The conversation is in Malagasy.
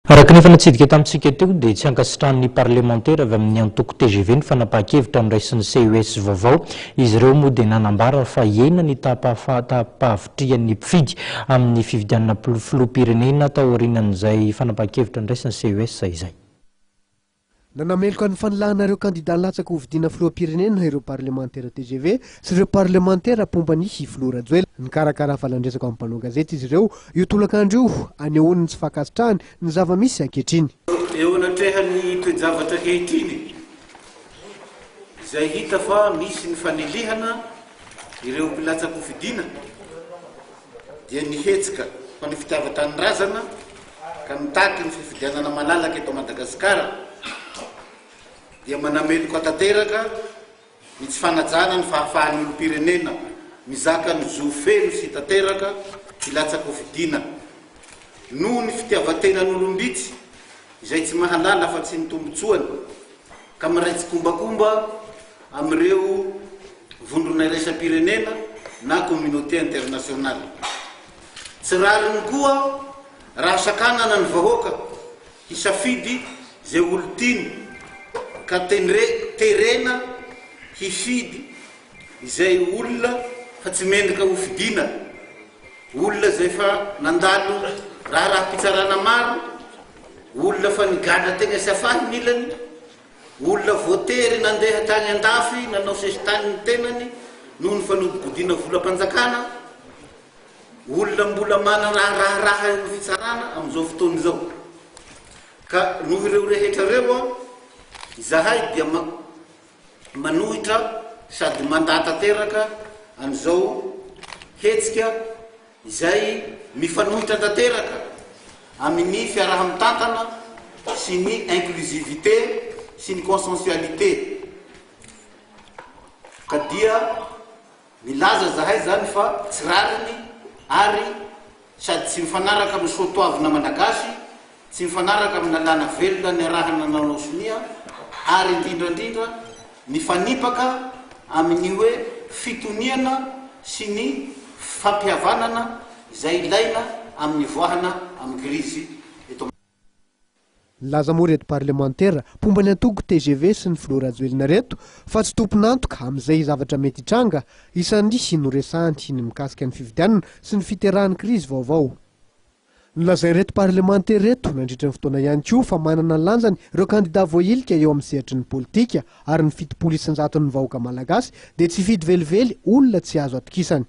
Araka ny efa natsidika tamintsika teo dia tsy ankasitrahan'ny parlemantera avy amin'ny antoko tgv ny fanapahan-kevitra noraisin'ny CES vaovao. Izy ireo moa dia nanambara fa hihena ny taham-pahavitrihan'ny mpifidy amin'ny fifidianana filoham-pirenena taorianan'izay fanapahan-kevitra noraisin'ny CES izay. Nanameloka ny fanilahana ireo kandidà nilatsaka ho fidiana filoham-pirenena ireo parlemantera tgv sy ireo parlemantera mpomba ny filoha Rajoelina. Nikarakara valan-dresaka amin'ny mpanao gazety izy ireo io tolakandro io, anehoany ny tsy fankasitrahany ny zava-misy ankehitriny. Eo anatrehan'ny toe-javatra ankehitriny izay hita fa misy ny fanilihana ireo mpilatsa-kofidina dia nihetsika ho an'ny fitiavan-tanindrazana ka mitaky ny fifidianana malalaka eto Madagasikara dia manameloka tanteraka ny tsy fanajana ny fahafahan'ny olom-pirenena mizaka ny zo feno sy tanteraka hilatsa-kofidina noho ny fitiavan-tenan'olom-bitsy izay tsy mahalala afa-tsy ny tombontsoany ka miray tsikombakomba amin'ireo vondrona iraisam-pirenena na communauté internationale. Tsy rariny koa raha sakanana ny vahoaka hisafidy izay olon-tiany ka terena hifidy izay olona fa tsy mendrika hofidiana, olona izay efa nandalo raharaham-pitsarana maro, olona efa nigadra teny Siafahy ny ilany, Olona voatery nandeha tany andafy nanao sesitany ny tenany noho ny fanodikodiana volam-panjakana, olona mbola manana raharaha eo amin'ny fitsarana amin'izao fotoana izao. Ka noho ireo rehetra ireo, izahay dia manohitra sady mandà tanteraka an'izao hetsika izay mifanohitra tanteraka amin'ny fiaraha-mitantana sy ny inclusivité sy ny consensualité ka dia milaza zahay zany fa tsy rariny ary sady tsy mifanaraka amin'ny soatoavina malagasy, tsy mifanaraka amin'ny lalàna velona niarahana nanao sonia ary indrindra indrindra mifanipaka amin'ny hoe fitoniana sy ny fampihavanana izay ilaina amin'ny hivoahana amin'ny krizy eto Nilaza moa ireto parlemantera mpomba ny antoko tgv sy ny filoha Rajoelina ireto fa tsy tompon'antoka amin'izay zavatra mety hitranga, isan'ny noresahany ny mikasika ny fifidianana sy ny fiterahan'ny krizy vaovao. Nolazain'ireto parlemantera ireto nandritra ny fotoana ihany koa fa manana ny lanjany ireo kandida voahilika eo amin'ny sehatry ny politika ary ny 70 isan-jaton'ny vahoaka malagasy dia tsy hifidy velively olona tsy azo atokisana.